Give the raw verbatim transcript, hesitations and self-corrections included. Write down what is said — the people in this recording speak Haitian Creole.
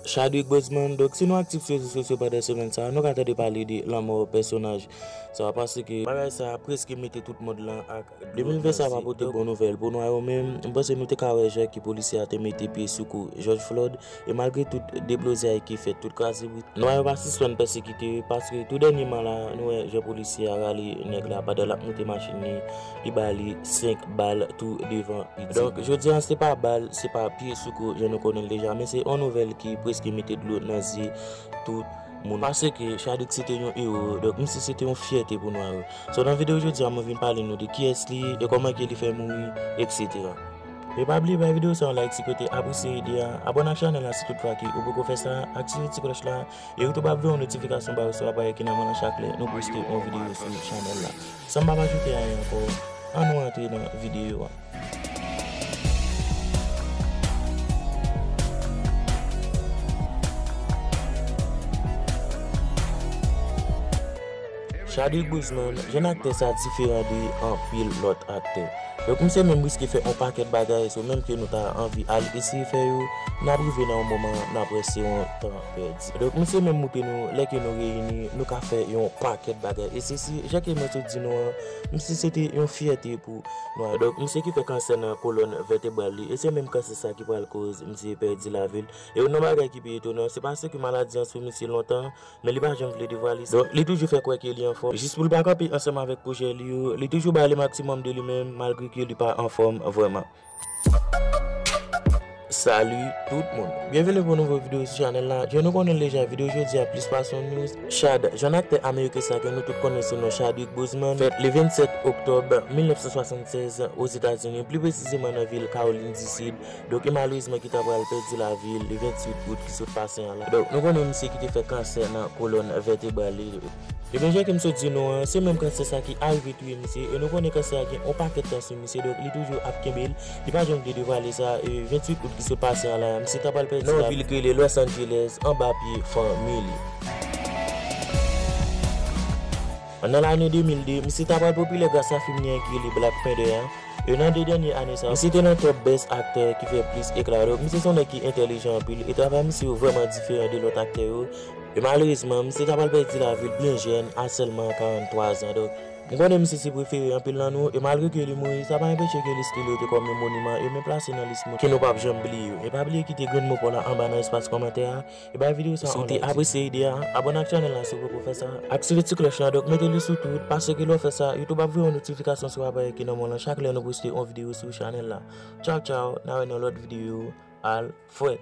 Chadwick Boseman, donk si nou aktif sou rezo sosyo pandan semèn sa a, nou ka tande pale de lanmò pèsonaj sa a, paske bagay sa a prèske mete tout mond lan ak de mil ven sa a pa pote bon nouvèl pou nwa yo, men m panse nou te ka wè jan ke polisye a te mete pye sou kou George Floyd, e malgre tout deblozay ki fèt, tout kraze bri, nwa yo pa sispann pèsekite, paske tou dènyèman la, nou wè jan polisye a rale nèg la pandan l ap moute machin li, li ba li senk bal tou devan pye. Donk, jodi a, se pa bal, se pa pye sou kou, jan nou konnen l deja, men se yon nouvèl ki prèske mete dlo nan zye tout moun. Paske Chadwick se te yon ewo, donk misye se te yon fyète pou nwa yo. So, nan videyo jodi a, mwen vin pale nou de kiyès li ye, e kòman ke li fè mouri, etsetera. E pa bliye bay videyo sa yon like si ke w te apresye ide a, abòne ak chanèl la si tout fwa ke ou poko fè sa, aktive ti klòch la, e YouTube ap voye yon notifikasyon ba ou sou apayè ki nan men w lan chak lè nou poste yon videyo sou chanèl la. San m pa ajoute anyen ankò, ann nou antre nan videyo a. Chadwick Boseman, jèn aktè sa diferan de anpil lòt aktè. Donk, misye menm riske fè yon pakèt bagay, so menm ke nou ta anvi al eseye fè yo, n ap rive nan yon moman, n ap wè se yon tan pèdi. Donk, misye menm moutre nou, lè ke nou reyini, nou ka fè yon pakèt bagay. E se si, jan ke mwen sot di nou an, misye se te yon fyète pou nwa. Donk, misye ki fè kansè nan kolòn vètebral li, e se menm kansè sa ki pral koz misye pèdi lavi l. E youn nan bagay ki pi etonan, se paske maladi an sou misye lontan, men li pa janm vle devwale sa. Donk, li toujou fè kwè ke li anfòm. Jis pou l pa kanpe ansanm avèk pwojè li yo, li toujou bay le maksimòm de li menm, malgre ke li pa anfòm vrèman. Salut tout moun. Byenveni pou yon nouvo videyo sou chanèl la. Jan nou konnen l deja, videyo jodi a plis pase yon news. Chad, jèn aktè ameriken sa ke nou tout konnen sou non Chadwick Boseman, fèt le vennsèt oktòb mil nèf san swasannsèz Ozetazini, pli presizeman nan vil Kawolin di Sid. Donk, e malerezman ki ta pral pèdi lavi l le ventuit out ki sot pase an la. Donk, nou konnen misye ki te fè kansè nan kolòn vètebral li. Ebyen, jan ke m sot di nou an, se menm kansè sa ki arive touye misye, e nou konnen kansè a gen yon pakèt tan sou misye, donk li toujou ap kenbe l, li pa janm vle devwale sa, e ventuit out ki sot pase an la, misye ta pral pèdi lavi l nan yon vil ki rele Los Angeles, anba pye fanmi li. Nan lane de mil de, misye ta pral popilè gras a fim li an ki rele Black Panther a. E nan de dènye ane sa yo, misye te nan top best actor ki fè plis ekla. Donk, misye se yon nèg ki entèlijan anpil, e travay misye yo vrèman diferan de lòt aktè yo. E malerezman, misye ta pral pèdi lavi l byen jèn, a sèlman karannntwa zan. Donk, m konnen misye se prefere anpil nan nou, e malgre ke li mouri, sa pa anpeche ke lis li rete kòm yon moniman, e men plase nan lis moun ke nou p ap janm bliye yo. E pa bliye kite grenn mo pa w la anba nan espas kòmantè a, e bay videyo sa yon like. Si w te apresye ide a, abòne ak chanèl la si w poko fè sa. Aktive ti klòch la, donk mete li sou tout, paske lè w fè sa, YouTube ap voye yon notifikasyon sou apayè ki nan men w lan chak lè nou poste yon videyo sou chanèl la. Tchaw, tchaw, n a wè nan lòt videyo. Alfred.